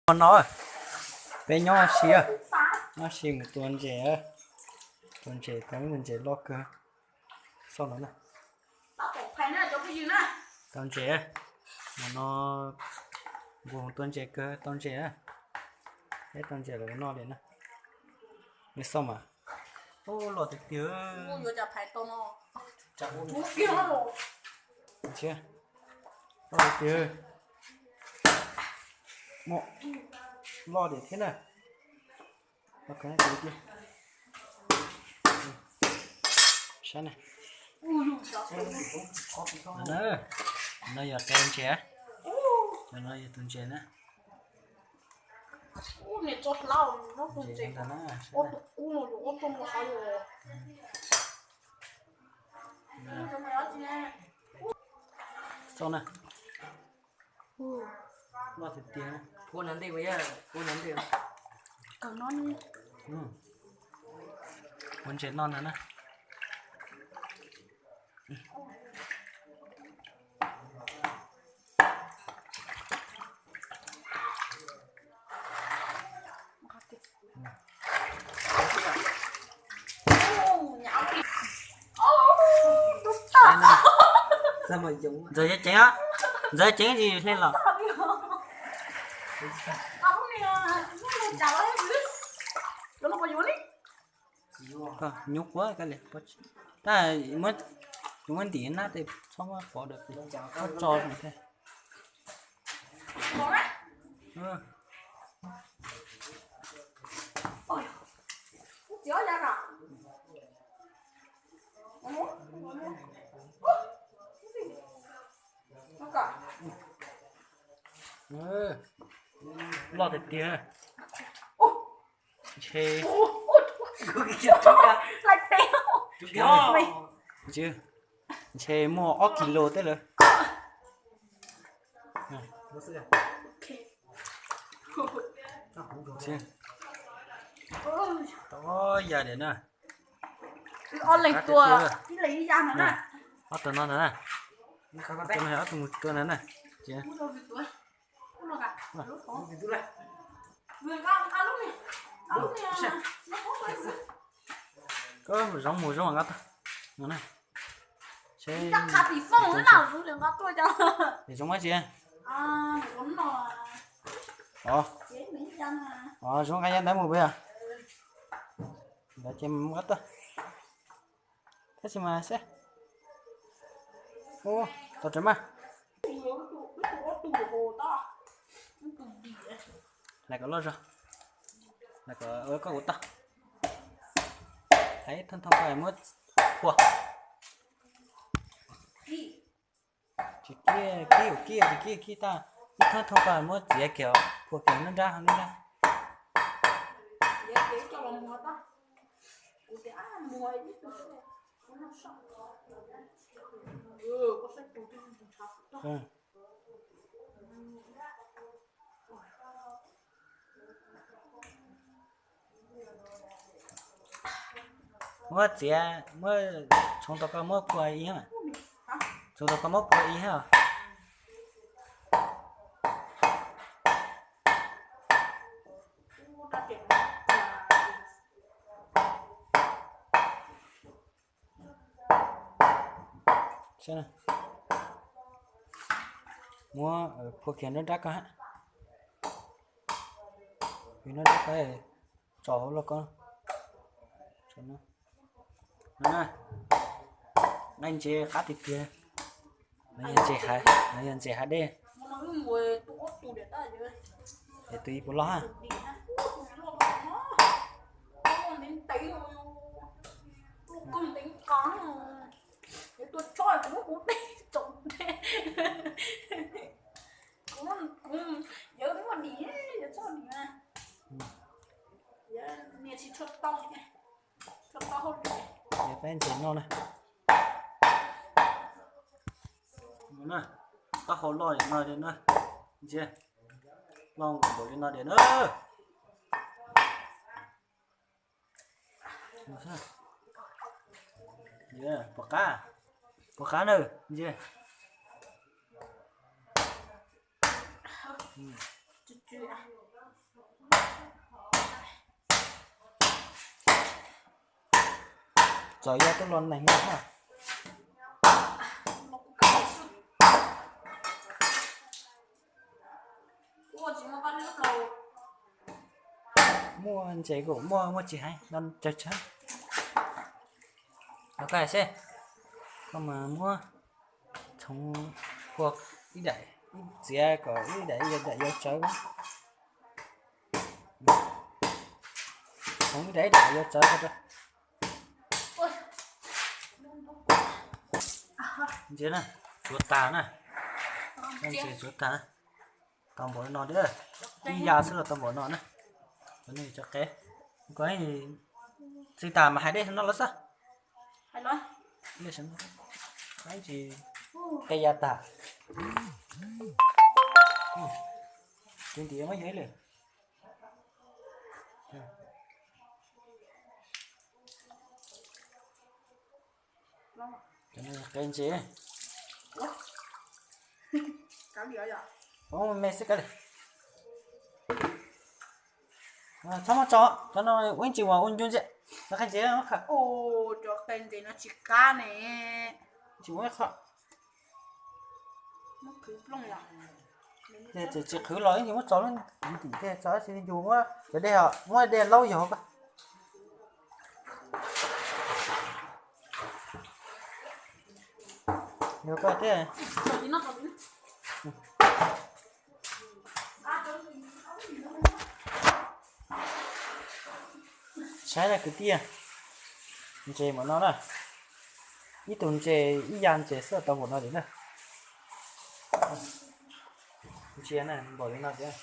Hmo no peb nyob si, nyob si mus tua ntses, tua ntses, tua ntses loj kawg. Xauj no na, tau ntses, hmo no nqus tua ntses kawg, tau ntses na. Peb tau ntses lawm noj li na. Nws xauj mas, ub, loj tiag tiag. Loj tiag thiab na. Saib na, no yog tus ntses, no yog tus ntses na. Ntses ntag na, saib na. Xauj na, loj tiag tiag. Ua ntses noj ntag na. Ntxawg ceev, ntxawg ceev tsis hle los. Nyuj quav, tab muab ntim nab tej txhob muab pov rau, tso thiab. Loj tiag tiag. Ntshe, ntshe muaj ob kis lus tej lawm. Tau ya diam na. Ob tug no ntag na. Ob tug mus tua ntag na. Koj zoo mus zoo nqa tag no na. Zoo mas tsis, o, zoo nqa yav ntawd mus puas yog? Ntawd ces nqa tag. Tab sis mas seb, tau tsev mas. Hlais kom loj zog, hlais kom ua koj ua tag. Hlais ib thoob thoob ko muab phua. Tsis kib, kib, kib, tsis kib, kib tag. Ib thoob thoob ko muab txiav kiag, phua kiag nruab nrab, nruab nrab. Muab txiav, muab txhoov tau koj muab phua ib, txhoov tau koj muab phua ib os. Muab phua kiag nruab nrab ko hab. Nruab nrab ko tso hauv lauj ko. Nqaij ntses qab tiag tiag. No yog ntses hav dej. Es tus ib puas loj hab? Yog peb ntses noj na. Taub hau loj li no li na. Ntsia, loj npaum li no li na. Puas qab? Puas qab na? Ntsia. Txawm yog tuaj los neeg no na. Muaj ntses kuj muaj, muaj tsis heev no, tsawg tsawg. Los koj seb, koj mas muab txhoov ua ib daim, txiav kom ib daim ib daim yuav tsawv. Txhoov ib daim ib daim yuav tsawv rau. Ntsia na, tsuav tag na. Ntses tsuav tag na. Tau npaum li no thiab. Ib yam xwb los tau npaum no na. Cov nej cov qe, koj txiav tag mas hais dej no los xwb. Tsis qe ya tag. Tus ntim muab yog ib lwm. Qe ntses. Ua me xwb kav liam. Txhob muab tso, cov no ua ib ntsis uas ua ncu ntsia. Cov qe ntses no khawm. Cov qe ntses no tsis qab ne. Tsis muaj ib qho. Tsis, tsis qhwv los ib ntsis muab tso lub ntim thiaj tso, tsis ncu muab cov dej, muab dej laub yog koj. Yog koj thiab. Saib na kwv tij, ntses npaum no na, ib tug ntses ib yam ntses xwb tau npaum no li na. Ntsia na npaum li no thiab.